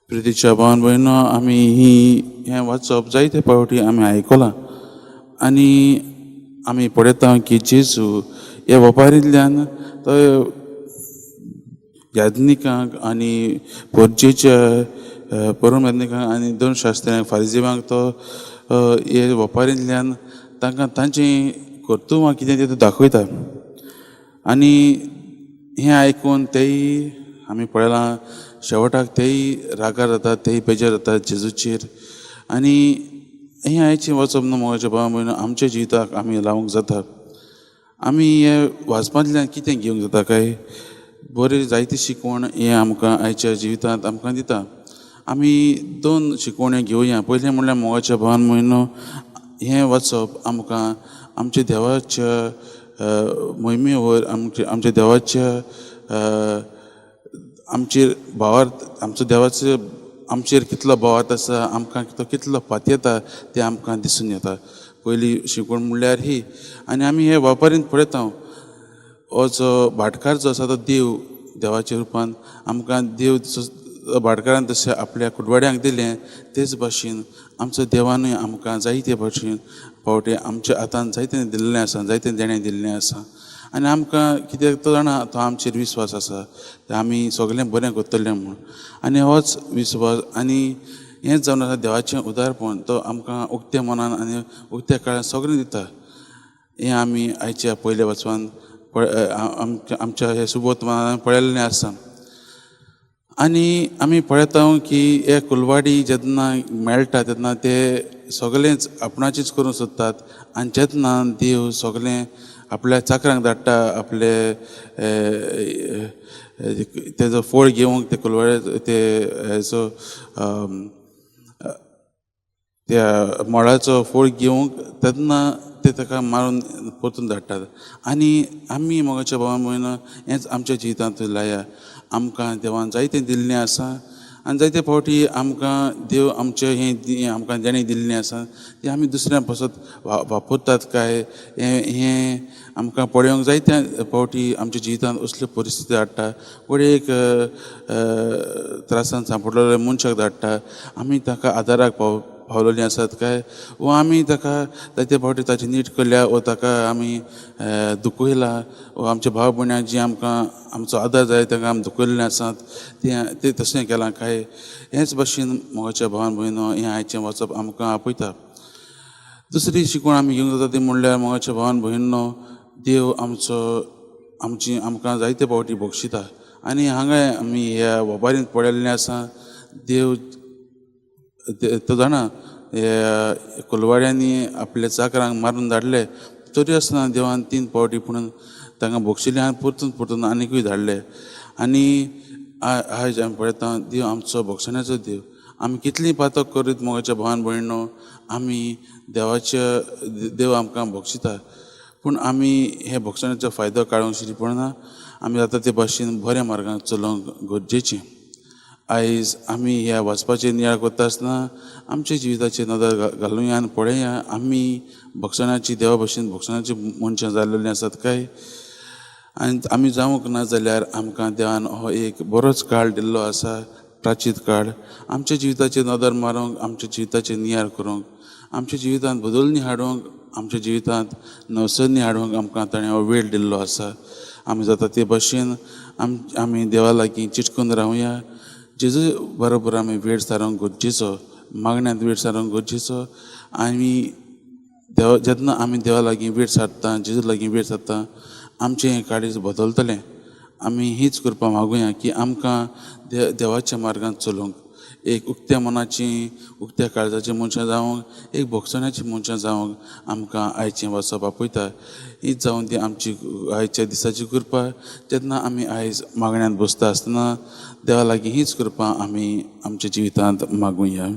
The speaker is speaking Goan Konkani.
प्रितीच्या भावान भयणो, आमी ही हें वाचप जायते फावटी आमी आयकलां आनी आमी पळयता की जेजू ह्या वपारींतल्यान तो याज्ञिकांक आनी परजेच्या परम याज्ञिकांक आनी दोन शास्त्र्यांक फारिजीवांक तो हे वपारींतल्यान तांकां तांचीं कर्तुबां कितें तें तो दाखयता. आनी हें आयकून तेय आमी पळयलां शेवटाक तेय रागार जातात, तेय बेजार जातात जेजूचेर. आनी हें आयचें वचप न्हू मोगाच्या भावा भयणो, आमच्या जिविताक आमी लावंक जाता. आमी हे वाचपांतल्यान कितें घेवंक जाता काय बरी जायती शिकवण हें आमकां आयच्या जिवितांत आमकां दिता. आमी दोन शिकवण्यो घेवया. पयलें म्हणल्यार मोगाच्या भावान भयणो, हें वाचप आमकां आमच्या देवाच्या मोहिमेवर आमच्या आमच्या देवाच्या आमचेर भावार्थ, आमचो देवाचो आमचेर कितलो भावार्थ आसा, आमकां तो कितलो पातयेता तें आमकां दिसून येता. पयली शिकवण म्हणल्यार ही. आनी आमी हे वापरीन पळयता, हो जो भाटकार जो आसा तो देव, देवाच्या रुपान आमकां देव भाटकारान तशें आपल्या कुडवाड्यांक दिलें तेच भाशेन आमचो देवानूय आमकां जायते भाशेन फावटी आमच्या हातान जायतें दिल्लें आसा, जायतें देणें दिल्लें आसा. आनी आमकां कित्याक तो जाणा तो आमचेर विस्वास आसा ते आमी सगळें बरें करतलें म्हूण. आनी होच विस्वास आनी हेंच जावन आसा देवाचें उदारपण, तो आमकां उक्त्या मनान आनी उक्त्या काळान सगळें दिता. हें आमी आयच्या पयल्या वाचपान आमच्या हे सुबोधमान पळयल्लें आसा. आनी आमी पळयता की हे कुलवाडी जेन्ना मेळटा तेन्ना ते सगळेंच आपणाचेच करूंक सोदतात. आनी जेन्ना देव सगळें आपल्या चाकरांक धाडटा आपले तेजो फोळ घेवंक, ते कुलवाडे ते हेजो त्या मळाचो फोळ घेवंक, तेन्ना ते ताका मारून परतून धाडटात. आनी आमी मोगाच्या भावा भयणो हेंच आमच्या जिवितांत लाया. आमकां देवान जायतें दिल्लें आसा आनी जायते फावटी आमकां देव आमचें हें आमकां देणें दिल्लें आसा तें आमी दुसऱ्यां पासत वापरतात काय हें हें आमकां पळोवंक जायते फावटी आमच्या जिवितांत असल्यो परिस्थिती हाडटा. फुडें एक त्रासान सांपडलेल्या मनशाक धाडटा, आमी ताका आदाराक पावलेलीं आसात काय वा आमी ताका जायते फावटी ताची नीट केल्या वा ताका आमी दुखयला वा आमच्या भाव भयणां जी आमकां आमचो आदार जाय ताका आमी दुखयल्ले आसात तें तशें केलां काय. हेच भाशेन मोगाच्या भावान भयणो हें आयचें वाचप आमकां आपयता. दुसरी शिकवण आमी घेवंक जाता ती म्हणल्यार मोगाच्या भावान भयणो, देव आमचो आमची आमकां जायते फावटी बक्षिता. आनी हांगाय आमी ह्या वबारींत पळयल्लें आसा, देव तो जाणा ह्या कुलवाड्यांनी आपल्या चाकरांक मारून धाडले तरी आसतना देवान 3 फावटी पुणून तांकां बक्षिले आनी परतून परतून आनिकूय धाडले. आनी आयज आमी पळयता देव आमचो बक्षण्याचो देव. आमी कितलीं पातक करीत मोगाच्या भावान भयणो, आमी देवाच्या देव आमकां बक्षिता, पूण आमी हे बक्षण्याचो फायदो काडूंक शिरी पडना. आमी जाता ते भाशेन बऱ्या मार्गान चलोवंक गरजेचें. आयज आमी ह्या वाचपाचेर नियाळ करता आसतना आमच्या जिविताचेर नदर घालुया आनी पळया आमी भक्षणाची देवा भशेन भक्षणाची मनशां जाल्लेलीं आसात काय. आनी आमी जावंक ना जाल्यार आमकां देवान हो एक बरोच काळ दिल्लो आसा, प्राचीत काळ, आमच्या जिविताचेर नदर मारूंक, आमच्या जिविताचेर नियाळ करूंक, आमच्या जिवितांत बदलणी हाडूंक, आमच्या जिवितांत नवसरणी हाडूंक आमकां ताणें हो वेळ दिल्लो आसा. आमी जाता ते भशेन आमी देवा लागीं चिटकून रावया. जेजू बरोबर आमी वेळ सारोवंक गरजेचो, मागण्यांत वेळ सारोवंक गरजेचो. आनी देवा जेन्ना आमी देवा लागीं वेळ सारता, जेजू लागीं वेळ सारता, आमचें हें काळीज बदलतलें. आमी हीच कृपा मागुया की आमकां देवाच्या मार्गान चलोवंक एक उक्त्या मनाची, उक्त्या काळजाची मनशां जावंक, एक भोगसण्याची मनशां जावंक आमकां आयचें वाचप आपयता. हीच जावन ती आमची आयच्या दिसाची कृपा. जेन्ना आमी आयज मागण्यांत बसता आसतना देवा लागीं हीच कृपा आमी आमच्या जिवितांत मागुया.